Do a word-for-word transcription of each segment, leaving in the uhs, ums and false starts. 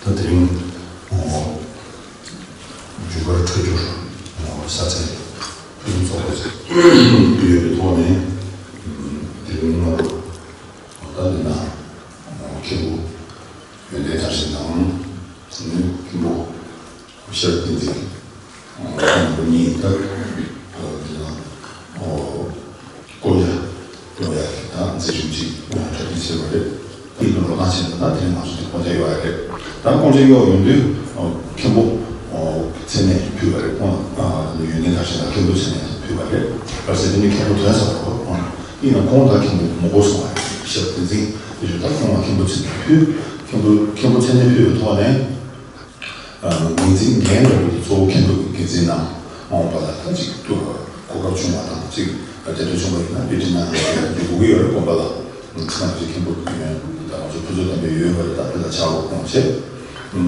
ད་དེ་རིང་ཨོ་རྒྱུ་སྐར་འཕྲོད་སྦྱོར་ཨོ་ས་ཚན་ཕུན་སུམ་ཚོགས་པ་ཞིག་ཡོད་པའི་ཐོག་ནས་དེ་རིང་ང་ད་འདི་ན་ཨོ་མཁན་པོ་ཡོན་ཏན་དར་ཞིང་དང་མཁན་པོ་ཤར་བསྟན་འཛིན་ཁོང་གཉིས་ད་ཨོ་འདི་ན་ཨོ་བསྐོ་བཞག་སློབ་ཡག་གི་ད་མཛད་གཞི་ཅིག་གྲ་སྒྲིག་བྱས་པ་རེད། དེའི་ཐོག་ལ་ད་ཕྱིན་ད་དེ་རིང་ང་ཚོ་དེ་སྐོང་ཆ་ཡོད་པ་རེད། ད་སྐོང་ཆ་ཡོད་ཡོང་དུས་མཁན་པོ་མཚན་གནས་ཕུལ་བ་རེད། ཁོང་ཡོན་ཏན་དར་ཞིང་ལ་མཁན་པོ་མཚན་གནས་ཕུལ་བ་རེད། བར་སེ་དེ་ནི་མཁན་པོ་དོན་ས་བ་ཁོ་ཡིན་ན་ཁོང་ད་མཁན་པོ་མོ་གོ་སོང་བ་རེད། ཞབས་བསྟན་འཛིན་དེ་ཞུ་ད་ཁོང་ལ་མཁན་པོ་མཚན་གནས་ཕུལ། མཁན་པོ་མཁན་པོ་མཚན་གནས་ཕུལ་བའི་ཐོག་ནས། འགན་འཛིན་འགན་འདྲ་བོ་དེ་གཙོ་བོ་མཁན་པོ་གི་འགན་འཛིན་ནང་འོང་བ་ལ་ད་ཅིག་ཏུ་གོ་སྐབས་བྱུང་བ་དང་ཅིག་དེ་འདྲ་བྱུང་བ་ཡིན་ན་དཔེ་ཁྲིད་ནང་ཡོང་དགོས་ཀྱི་ཡོད་རེད། དགོན་པ་ལ་ཚང་མ་ཅིག་མཁན་པོ་གི་ཡོན་ད་ང་ཚོ་ཕུན་ཚོགས་བསྟན་པའི་ཡོད་པ་རེད། ད་དེ་ལ་ཕྱག་རོགས་གནང་བྱས།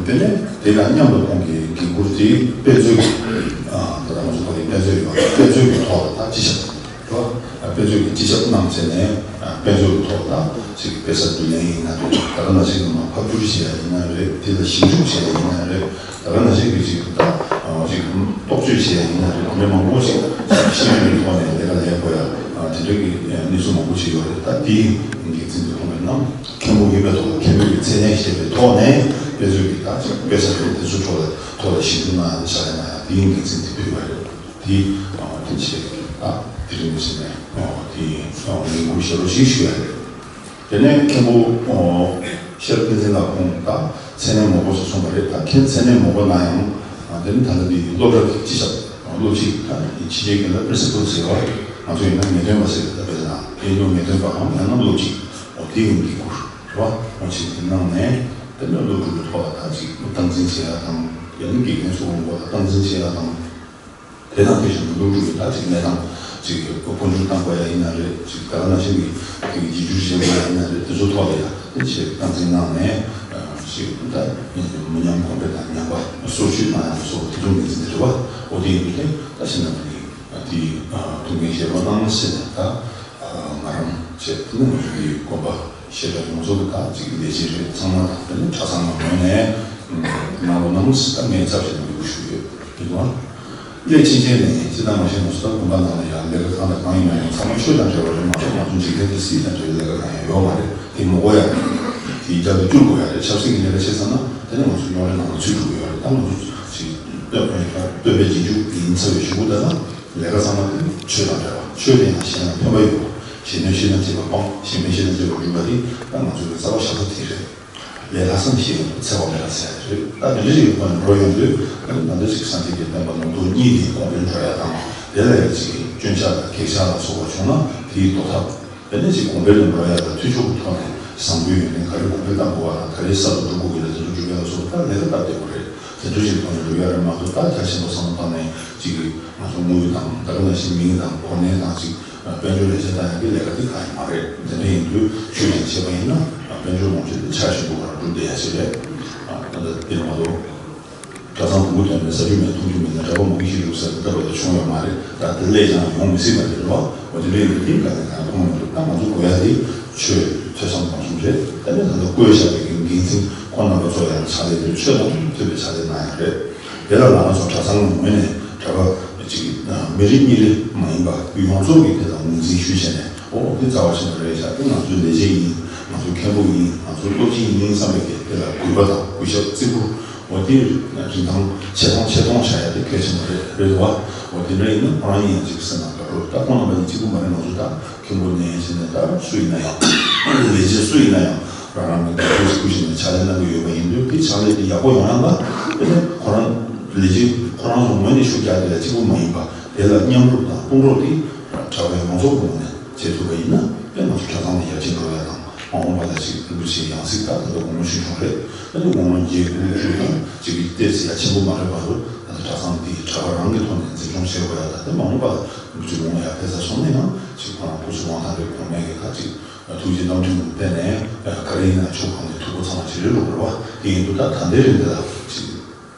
དེ་ནས་དེ་དང་མཉམ་དུ་ཁོང་གི་འགན་འཁུར་དེ་དཔེ་མཛོད་ཀྱི་ད་ང་ཚོ་ཁོ་གི་དཔེ་མཛོད་ཡོད་པ་དཔེ་མཛོད་ཀྱི་ཐོག་ལ་ད་ཅི་བྱ། དཔེ་མཛོད་ཀྱི་སྤྱི་ཁྱབ་གནང་བྱས་ནས་དཔེ་མཛོད་ཀྱི་ཐོག་ལ་ཅིག་དཔེ་ས་བསྡུ་ལེན་ཡིན་ན་རེད། ད་ག་ནང་བཞིན་ནང་ཕབ་བསྒྱུར་བྱེད་ཡ་ཡིན་ན་རེད། དེ་ལ་ཞིབ་འཇུག་བྱེད་ཡ་ཡིན་ན་རེད། ད་ག་ནང་བཞིན་གྱི་ཅིག་ད་ཅིག་རྟོག་དཔྱོད་བྱེད་ཡ་ཡིན་ན་རེད། དེ་འདྲ་མང་པོ་ཞིག་ཤེས་ཡོན་གྱི་ཐོག་ནས་ལས་ཀ་ལས་དགོས་ཡ་དེ་འདྲ་གི་གནས་ཚུལ་མང་པོ་ཞིག་ཡོད་རེད། ད་དེའི་འགན་འཛིན་དུ་ཁོང་གིས་གནང་། མཁན་པོ་ཡིན་པའི་ཐོག་ལ་མཁན་པོའི་མཚན་གནས་བཞེས་པའི་ཐོག་ནས་དཔེ་མཛོད་ཀྱི་ད་ཅིག་དཔེ་ཆ་རེད། དེ་ཚོའི་ཐོག་ལ་ཐོག་ལ་ཞིབ་འཇུག་གནང་ཡ་དེ་བྱ་ཡ་གནང་ཡ་དེའི་འགན་འཛིན་དེ་ཕུལ་བ་རེད། དེ་དེ་བྱས་ཀྱི་ད་དེ་རིང་ནས་བྱས་ནས་དེ་ངོ་རྒོལ་བྱེད་རོགས་ཞེས་ཞུ་ཡ་རེད། དེ་ནས་མཁན་པོ་ཤེར་བསྟན་འཛིན་ལགས་ཁོང་ད་མཚན་གནས་མོག་པོ་ཞིག་གསུངས་པ་རེད། ད་ཁྱེད་མཚན་གནས་མོག་པོ་ན་ཡང་དེ་ནི་ད་ལྟ་འདི་སློབ་གྲྭ་གི་སྤྱི་ཁྱབ་སློབ་སྤྱི་ད་ཕྱི་རྒྱལ་གྱི་ལ་པིར་སི་པལ་ཟེར་བ། ང་ཚོ་ཡིན་ན་ངེས་སྟོན་པ་ཟེར་གི་ད་དཔེར་ན་དེ་ནི་ངེས་སྟོན་པའམ་ཡང་ན་སློབ་སྤྱི་འོ་དེ་ཡིན་གྱི་ཁུར་རེད་བ། འོ་ཅིག་དེ་གནང་ནས་དེ་ནི་སློབ་ཕྲུག་གི་ཐོག་ལ་ད་ཅིག་སྟངས་འཛིན་བྱེད་ཡ་དང་ཡང་ན་དགེ་རྒན་ཚོ་ངོ་ལ་སྟངས་འཛིན་བྱེད་ཡ་དང་། དེ་དང་དེ་བཞིན་དུ་སློབ་ཕྲུག་གི་ད་ཅིག་གནས་སྟངས་ཅིག་འཕོ་འགྱུར་བཏང་དགོས་ཡ་ཡིན་ན་རེད། ཅིག་ད་ག་ནང་བཞིན་གྱི་དེ་གི་བརྗེ་བསྒྱུར་བྱེད་དགོས་ཡ་ཡིན་ན་རེད། དེ་ཚོ་ཐོག་ལ་ཡ་དེ་ཆེད་སྟངས་འཛིན་གནང་ནས་ཅིག་ད་མི་ཉམས་གོང་འཕེལ་དང་ཉམས་པ་སོར་ཆུད་གནང་ཡ་སོགས་དེ་ཚོ་འགན་འཛིན་དེ་རེད་བ། འོ་དེ་ཡིན་དུས་དེ་ད་ཕྱི་ནང་གི་དེ་ཐུགས་འགན་བཞེས་པ་གནང་ཟེར་ནས་ད་ང་རང་བྱས་དེ་ནས་ང་ཚོ་གི་དགོན་པ་ཤེས་རབ་ཡོངས་རྫོགས་ཀྱི་ད་ཅིག་ལས་བྱེད་རེད། ཚང་མ་དང་དེ་ནས་གྲྭ་ཚང་ལ་ངོས་ནས་གནང་རོགས་གནང་ཟེར་ད་ངས་ཚབ་བྱས་ནས་འབོད་སྐུལ་ཞུ་གི་ཡོད། རེད་བ། སླད་ཕྱིན་ཆད་ནས་སྤྱིར་བཏང་མ་གཞི་ང་ཚོ་ད་དགོན་པ་ནང་ལ་ཡང་ལས་ཀ་གང་དང་གང་ཡིན་ན་ཡང་ཚང་མ་ཆོས་དང་འབྲེལ་བ་རེད་མ་གཏོགས་ང་ཚོ་འཇིག་རྟེན་འདི་སྲིད་དང་འབྲེལ་བའི་ལས་ཀ་གང་ཡང་ཡོད་མ་རེད། དེ་མི་དགོས་ཡ་རེད། དེའི་རྒྱབ་ཏུ་བསྐྱུར་དགོས་ཡ་རེད། ཆབ་སྲིད་ཀྱི་ལས་ཀ་བྱེད་ཚར་ན་དེ་ནས་ང་ཚོ་རྙོག་གླེང་ནང་ལ་ཚུད་འགྲོ་གི་ཡོད་རེད། ད་ང་ཚོ་ཅིག་སྟོད་སྟོད་པའི་རྗེས་འཇུག་ཡིན་ཚར་བའི་གཞུག་གུ་ད་ལྟ་ལས་ཀ་ཚང་མ་དེ་ཆོས་དང་འབྲེལ་བ། ཆོས་དེ་ཡང་གཞན་ལ་ཕན་པ་ཡོད་པ། གཞན་དོན་ཤེས་ན་བྱེད་པ་སྤང་། གཞན་ཕན་ཤེས་ན་བྱེད་པ་སྒྲུབ་པ་དེ་ད་ང་ཚོའི་རྩ་བ་བཞག་ས་དེ་རེད། ལས་ལྷག་བསམ་ཞིག་ཡོད་ཚེ་བ་མེད་ལ་ཟེར་ཡ་རེད། ད་དེ་འདྲ་ཞིག་གི་ཐོག་ནས་འགྲོ་ཡོང་དུས་ད་ལྟ་ཅིག་སངས་རྒྱས་ཀྱི་བསྟན་པ་ལམ་སྟོན་གཉིས་དེ་གོང་འཕེལ་འགྲོ་ཡ་དང་དེ་ལ་ཡ་ཅིག་ སྐྱོན་ཆ་དང་གེགས་ཆ་ལ་སོགས་པ་བྱུང་ན་དེའི་ཟློག་ཐབས། དེ་ནས་ཅིག་གོང་འཕེལ་དུ་འགྲོ་ཡ་ལ་འཐུས་ཤོར་གྱི་ཐོག་ནས་བཟང་པོའི་ཡོན་ཏན་ག་རེ་གོང་འཕེལ་གཏང་དགོས་པ་དང་ག་རེ་གསར་དུ་འགྲོ་དགོས་ཀྱི་ལ་དེ་ཚོ་སྒྲུབ་ཡ་ལ་སོགས་པ་ལས་ཀ་སྟབས་བདེ་པོ་རེད། དེ་འདྲ་ཞིག་ཐོག་ནས་འགྲུབ་ཡ་རེད་མ་གཏོགས། ད་རྒྱ་ཆེན་པོ་བསམ་བློ་བཏང་ནས་ཅིག་ང་ཚོ་དངུལ་དང་ད་ག་ནང་བཞིན་མིང་དང་གོ་གནས་དང་ཅིག་དཔལ་འབྱོར་ལས་བྱེད་བཏང་ཡ་གི་ལས་ཀ་དེ་གང་ཡང་མ་རེད། དེ་འདྲ་ཡིན་དུས་ཆོས་ཀྱང་བྱས་པ་ཡིན་ན་དཔལ་འབྱོར་ལོངས་སྤྱོད་དེ་ཆ་ཞིག་ཏུ་ག་རང་སྒྲུབ་བསྡད་ཡ་ཞིག་རེད། ད་ལྟ་དེ་མ་གཏོགས། གྲྭ་ཚང་དགུ་ཐོན་ནས་ཟ་རྒྱུ་མེད་འཐུང་རྒྱུ་མེད་ན་གྲྭ་པ་མང་གི་ཤི་རུག་ཟེར་ལྟ་བུ་དེ་བྱུང་ཡོད་མ་རེད། ད་དེ་སླད་ཀྱང་ཡོང་མི་སྲིད་པ་རེད་བ། འོ་དེ་འདྲ་ཡིན་དུས་དེ་ག་ནས་གང་ཁོང་མི་འདུག་ད་ང་ཚོ་དགོས་ཡ་དེ་ཆོས་ཐོས་བསམ་སྒོམ་གསུམ་རེད། ད་ནི་ད་ལྟ་བསྐོས་བཞག་པའི་འགན་འཛིན་ཁོང་རྣམ་པ་ཚོ་ཡང་ཕྱག་ལས་དེ་ཆོས་དང་མཐུན་པའི་ཕྱག་ལས་གནང་ཡ་རེད། དེ་ལ་ང་ཚོ་གྲྭ་ཚང་ངོས་ནས་གྲྭ་པ་གཅིག་མི་རེ་གཉིས་རེ་མ་ཡིན་པ་ཡོངས་རྫོགས་ཀྱིས་དེ་ལ་ངོས་འཛིན་ཞུས་བྱས་ནས། ཨོ་དེ་རྩ་བ་ཆེན་པོ་རེད་ཤག་དེ་ང་ཚོའི་ལས་བྱེད་ཡིན། ང་ཚོའི་མཁན་པོ་ཡིན། ང་ཚོའི་སློབ་སྤྱི་ཡིན་བསམ་པའི་གི་དེ་ལ་གུས་པ་དང་གུས་ཞབས་བརྩི་བཀུར། འོ་དེ་རིན་ཐང་ཆེ་མཐོང་ཆེ་མཐོང་བྱ་ཡ་དེ་གལ་ཆེན་པོ་རེད། རེད་བ། འོ་དེ་འདྲ་ཡིན་ན་ཁོ་རང་ཡིན་ཡང་ཅིག་སེམས་ནང་དགའ་སྤྲོ། ད་ཁོང་རྣམ་པ་གཉིས་གཅིག་པུ་མ་རེད། ང་ཚོ་ད་མཁན་པོ་ནས་བྱས་ནས་ད་སུ་ཡིན་ན་ཡང་ལས་བྱེད་སུ་ཡིན་ན་ཡང་རང་རང་གི་དགའ་སྤྲོ་ཞིག་བྱས་ནས་ཕྱག་ལས་གནང་གི་ཡོད་པ་ཡིན་དུས། དེ་ཕྱག་ལས་དེ་ཡག་པོ་ཡོང་ཡ་ལ་དེ་ནས་ཁོ་རང་ལས་བྱེད་ཁོ་རང་ཚོ་ངོས་ནས་ཤུགས་རྒྱག་དེ་ལ་གཅིག་པུ་མ་ཡིན་པ་དེ་ལ་མཉམ་རུབ་དང་དཔུང་རོགས་དེ་གྲྭ་པའི་མང་ཚོགས་ཀྱི་ངོས་ནས། བྱེད་ཐུབ་པ་ཡིན་ན་དཔེ་ང་ཚོ་གྲྭ་ཚང་དེ་ཡར་རྒྱས་འགྲོ་ཡ་དང་། མ་འོངས་པ་ལ་ཅིག་རིན་པོ་ཆེའི་ཡང་སྲིད་ད་ད་ལྟ་དགོངས་པ་ཞུས་བྱུང་རེད། ད་ནི་དགོངས་པ་རྒྱས་དགོས་ཞུ་དང་ཅིག་གི་ཏོག་ཙམ་ཡ་ཆེན་པོ་མ་རེད་པ་རུ། ད་ལྟ་གྲྭ་ཚང་འདི་གྲྭ་པ་རང་གི་ཐོག་ནས་འཛིན་སྐྱོང་བྱེད་དགོས་ཡ། ད་དེ་མ་འོངས་པ་རིན་པོ་ཆེ་དགོངས་པ་ཡར་ཕེབས་ཚར་སོང་ན་ཡང་ཅིག་ཁོ་རང་སྐུ་གཟུགས་དབང་ཐང་རེད། གོང་མའི་གི་ད་ཅིག་ཐུགས་རྗེ་རྣམ་འཕྲུལ་ངང་བསྟན་ནས་ག་རེ་ཡིན་ན་ཆོག་གང་ནས་ཐུགས་ཁུར་ཚང་མ་ཅིག་རེད་ལོ་རེད་བ། དེ་ཡིན་དུས་ད་ད་ལྟའི་རིང་འདི་ལ་ཅིག་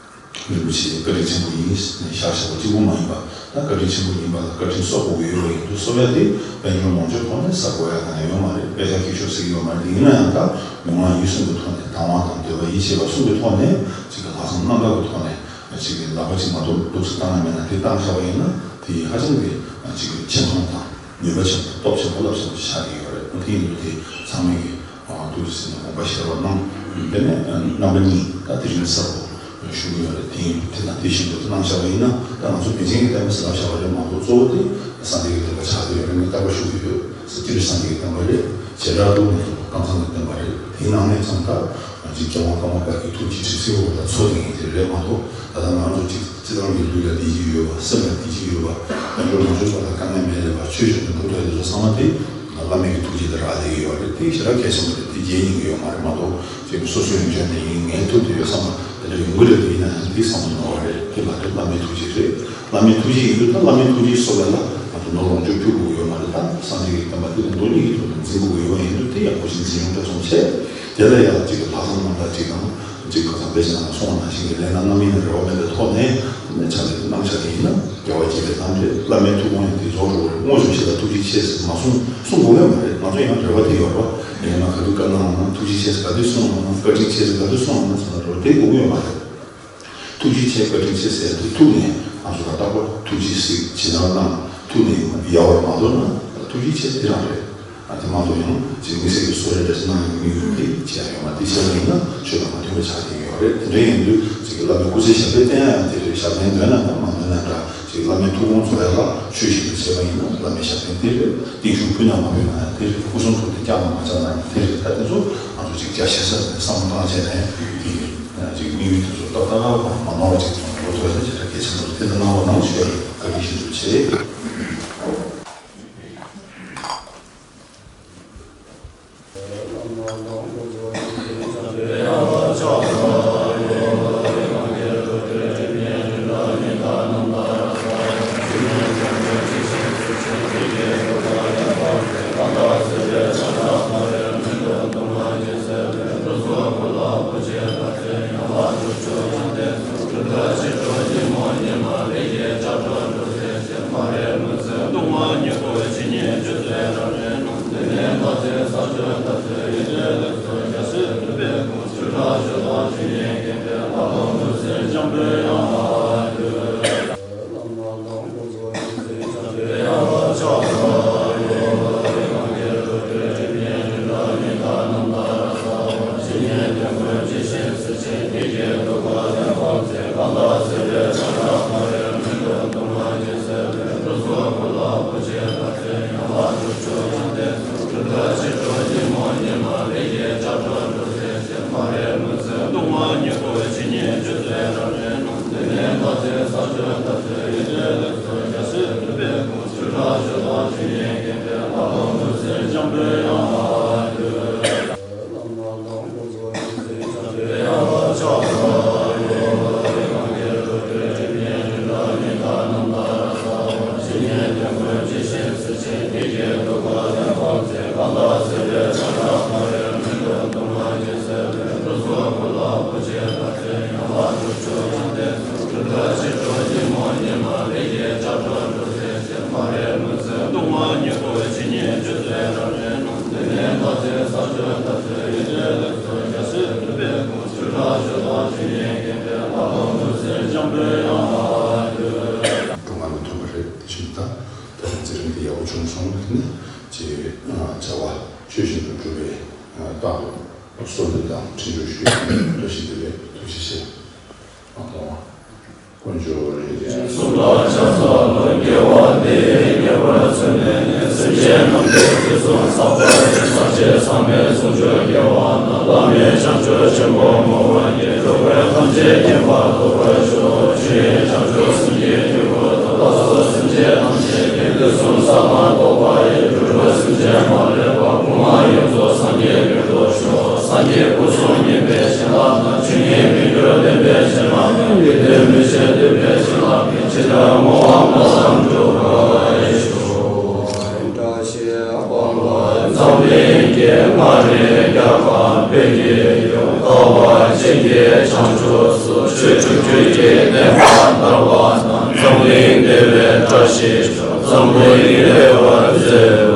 རིན་པོ་ཆེའི་བཀའ་དྲིན་ཆེན་པོ་ཡིན་ཞེས་བཞག་བཞག་པ་གཅིག་པུ་མ་ཡིན་པ། ད་བཀའ་དྲིན་ཆེན་པོ་ཡིན་པ་ལ་བཀའ་དྲིན་གསོ་དགོས་ཀྱི་ཡོད་པ་ཡིན་དུས། གསོ་བ་དེ་དཔལ་འབྱོར་ལོངས་སྤྱོད་ཐོག་ནས་གསོ་དགོས་ཡ་གང་ཡང་ཡོད་མ་རེད། དཔེ་ཆ་ཁྱད་ཆོས་ཟེར་གྱི་ཡོད་མ་རེད། དེ་ཡིན་ན་ཡང་ད་མི་དབང་ཡིད་གསུམ་གྱི་ཐོག་ནས་དང་བ་དང་འདོད་པ་ཡིད་ཆེས་པ་གསུམ་གྱི་ཐོག་ནས་ཅིག་གི་ལྷག་བསམ་རྣམ་དག་གི་ཐོག་ནས་ཅིག་གི་ལག་པ་ཅིག་མ་གཏོགས་འདུག་སེ་བཏང་ཡ་མེད་ན། དེ་བཏང་བཞག་པ་ཡིན་ན་དེ་ཧ་ཅང་གི་ཅིག་གི་ཆེ་མཐོང་དང་ནུས་པ་ཆེན་པོ་སྟོབས་ཆེན་པོ་རླབས་ཆེན་པོ་ཆགས་ཀྱི་ཡོད་རེད། དེ་ཡིན་དུས་དེ་ཚང་མས་ཀྱི། ཨ། ཐུགས་རྗེ་ཆེ་ཟེར་ནས་དགོངས་པ་བཞེས་རོགས་གནང་། དེ་ནས་རྣམ་པ་གཉིས་ད་དེ་རིང་གསལ་པོ་ཞུ་གི་ཡོད་རེད། དེ་དེ་དང་དེ་བཞིན་དུ་གནང་བཞག་པ་ཡིན་ན། ད་ང་ཚོ་པཎ་ཆེན་གྱི་བསྟན་པ་ཟེར་ལབ་བཞག་པ་རེད་མ་གཏོགས། གཙོ་བོ་དེ་སངས་རྒྱས་ཀྱི་བསྟན་པ་ཆགས་བསྡད་ཡོད་རེད། ངས་རྟག་པར་ཞུ་གི་ཡོད། སྤྱིར་སངས་རྒྱས་ཀྱི་བསྟན་པ་རེད། བྱེ་བྲག་ཏུ་ནི་ཀམ་ཚང་གི་བསྟན་པ་རེད། དེའི་ནང་ནས་ཀྱང་ད་ཅིག་རྒྱལ་དབང་ཀརྨ་པ་གི་ཐུགས་ཀྱི་ཁྲིད་ཚིག་འོག་ལ་ཚོ་དེ་ཡིན་དེ་རེད་མ་གཏོགས། ད་ལྟ་ང་ཚོ་ཅིག་སྤྱིར་བཏང་གི་ལུས་ལ་བདེ་སྐྱིད་ཡོད་པ། སེམས་ལ་བདེ་སྐྱིད་ཡོད་པ། དཔལ་འབྱོར་ལོངས་སྤྱོད་སོགས་ལ་དཀའ་ངལ་མེད་རེད་པ། ཆོས་བཞིན་དུ་འགྲོ་ཐུབ་ཡ་དེ་ཚོ་ཚང་མ་དེ་བླ་མའི་གི་ཐུགས་རྗེ་དེ་རག་བསྡད་ཀྱི་ཡོད་རེད། དེ་ཞེ་དྲག་གལ་ཆེན་པོ་རེད། དེ་བརྗེད་ཉན་གྱི་ཡོད་མ་རེད་མ་གཏོགས། ཅིག་སོ་སོའི་འཇོན་ནས་ཡིན། ངའི་ཐུགས་དེ་ཡོད་བསམ་པ་དེ་འདྲ་ཡོང་གི་རེད། དེ་ཡིན་ན་ཡང་དེ་བསམ་བློ་ནོར་བ་རེད། དེ་མ་རེད། བླ་མའི་ཐུགས་རྗེ་རེད། བླ་མའི་ཐུགས་རྗེ་ཡིན་དུས་ད་བླ་མའི་ཐུགས་རྗེ་སོགས་ལ་ལ་ང་ཚོ་ནོར་ལོངས་སྤྱོད་ཕུལ་དགོས་ཀྱི་ཡོད་མ་རེད། ད་སངས་རྒྱས་ཀྱི་བསྟན་པ་དེ་ལ་མདོ་གཉིས་ཀྱི་ཐོག་ནས་འཛིན་དགོས་ཀྱི་ཡོད་པ་ཡིན་དུས། དེ་ཡག་པོ་ཞིག་འཛིན་ཡོང་འདྲ་སོང་བྱས། དེ་ལ་ཡང་གཅིག་གི་ལྷག་བསམ་རྣམ་དག་ཅིག་དང་། གཅིག་ཁ་སང་དཔེ་ཆ་ནང་གསུངས་པ་ནང་བཞིན་གྱི་ལས་སྣ་རྣམ་གཉིས་ནས་རེ་བ་མེད་པའི་ཐོག་ནས་ནས་ཕྱག་ལས་དེ་གནང་བཞག་གི་ཡིན་ན་རྒྱལ་བ་དགྱེས་པའི་ལམ་རེད། བླ་མའི་ཐུགས་དགོངས་ཡང་དེ་རྫོགས་འགྲོ་གི་རེད། དངོས་སུ་ཆེ་ལ་ཐུགས་རྗེ་ཆེ་ཟེར་མ་གསུངས། གསུང་དགོས་ཀྱི་མ་རེད། ང་ཚོ་ཡང་རེ་བ་དེ་ཡོད་རེད་བ། ཡང་ན་ག་དུས་བཀའ་གནང་བ་ན་ཐུགས་རྗེ་ཆེ་ཟེར་ག་དུས་གསུངས་བ་ན་ཟེར་ན་རེ་བ་དེ་དགོས་ཀྱི་ཡོད་མ་རེད། ཐུགས་རྗེ་ཆེ་བཀའ་དྲིན་ཆེ་ཟེར་དུས་ཐུགས་ནས་ང་ཚོ་ལ་རྟག་པར་ཐུགས་རྗེ་གཟིགས་ཇི་ལྟར་གནང་། ཐུགས་ནས་ཡལ་བར་མ་དོར་ན་ཐུགས་རྗེ་ཆེ་དེ་རང་རེད། ཨ། དེ་མ་གཏོགས་ཡང་ཅིག་དམིགས་བསལ་གྱི་གསོལ་རས་འདྲ་ཞིག་གནང་ཡོང་མི་ཡོད་དེ་བྱས་ཡོད་མ། དེ་བྱས་པ་ཡིན་ན་ཆོས་དང་མ་མཐུན་པ་ཆགས་ཀྱི་ཡོད་རེད། དེ་འདྲ་ཡིན་དུས་ཅིག་བླ་མའི་སྐུ་ཚེ་ཞབས་པད་བརྟན་ཡང་དེ་རེད། ཞབས་བརྟན་འདོད་ན་དང་མ་འདོད་ན་འདྲ། ཅིག་བླ་མའི་ཐུགས་དགོངས་རྫོགས་ཡ་ལ་ཆོས་བཞིན་དུ་བྱས་པ་ཡིན་ན་བླ་མའི་ཞབས་བརྟན་དེ་རེད། རྟིང་ཤུགས་ཕུལ་ན་མ་ཕུལ་ན་ཡང་དེ་རེད། སྐུ་གསུང་ཐུགས་དེ་བསྐྱངས་ན་མ་བསྐྱངས་ན་ཡང་དེ་རེད། ད་དེ་ཚོ་ང་ཚོ་ཅིག་རྒྱ་ཆེ་ས་ནས་བསམ་བློ་བཏང་བྱས་ནས་དེ་ཡིན། ཅིག་དམིགས་ཡུལ་དེ་ཚོ་ཏག་ཏག་མ་ནོར་བ་ཅིག་ཐོག་ནས་འགྲོ་ཐུབ་ཡ་དེ་ཞེ་དྲག་གལ་ཆེན་པོ་རེད། དེ་ལྟར་གནང་བ་གནང་ཞུ་ཡ་ལ་བཀའ་དྲིན་ཤིན་ཏུ་ཆེ། གྲོང་ཁྱེར་མི་ཐོན་པ་རེད། དེ་བཞིན་ད་ད་ལྟ་འཛིན་རིམ་དེ་ཡག་པོ་བྱུང་སོང་ནས་ཅེས་བྱ་བ་ཆོས་བཞིན་དུ་སྒྲུབ་པའི་རྟག་ཏུ་གསོལ་འདེབས་དང་འཕྲིན་བཅོལ་ཞུ་ཡག་བཀྲ་ཤིས་བདེ་ལེགས། ཐུགས་རྗེ་ཆེ། ཨ་དཀོན་མཆོག་རིན་ཆེན་གསུམ་ལ་ཕྱག་འཚལ་ལོ། དགེ་བ་འདི་ཡིས་ངེས་པར་མཚོན་ནས་ནི། སེམས་ཅན་རྣམས་ཀྱི་དུས་གསུམ་བསགས་པ་ཡི། སངས་རྒྱས་ཚང་མས་གསུང་ཆོས་དགེ་བ་རྣམས། བླ་མེད་བྱང་ཆུབ་ཆེན་པོར་བསྔོ་བ་ཡིས། འགྲོ་ཀུན་ཐམས་ཅད་མཁྱེན་པ་ཐོབ་པར་ཤོག་ཆོས་དབྱིངས་བྱང་ཆུབ་སེམས་ཀྱི་འཁྲུལ་འཁོར་དུ། བདག་སོགས་སེམས་ཅན་ཐམས་ཅད་ཀྱི། དུས་གསུམ་ས་ལ་གཏོགས་པ་ཡི། འགྲོ་དྲུག་སེམས་ཅན་མ་ལུས་པ། ཁོ་ན་ཡོངས་རྫོགས་སངས་རྒྱས་རྒྱུར་ཐོབ་ཤོག་སངས་རྒྱས་སྐུ་གསུམ་བརྙེས་པའི་བྱིན་རླབས་དང་། ཆོས་ཉིད་མི་འགྱུར་བདེན་པའི་བྱིན་རླབས་དང་། དགེ་འདུན་མི་ཕྱེད་འདུན་པའི་བྱིན་རླབས་ཀྱིས། ཇི་ལྟར་བསྔོ་བ་ལ་ཡང་འགྲུབ་པར་ཤོག་བཀྲ་ཤིས་པ་ལ་འཛམ་གླིང་གི་མངའ་རིས་རྒྱ་གར་བོད་ཀྱི་ཡུལ། དགའ་བ་ཅན་གྱི་བྱང་ཕྱོགས་སུ། ཆོས་དྲུག་ཅུ་ཡི་བསྟན་པ་དར་བ་དང་། འཛམ་གླིང་བདེ་བའི་བཀྲ་ཤིས་ཤོག་འཛམ་གླིང་བདེ་བར་མཛོད་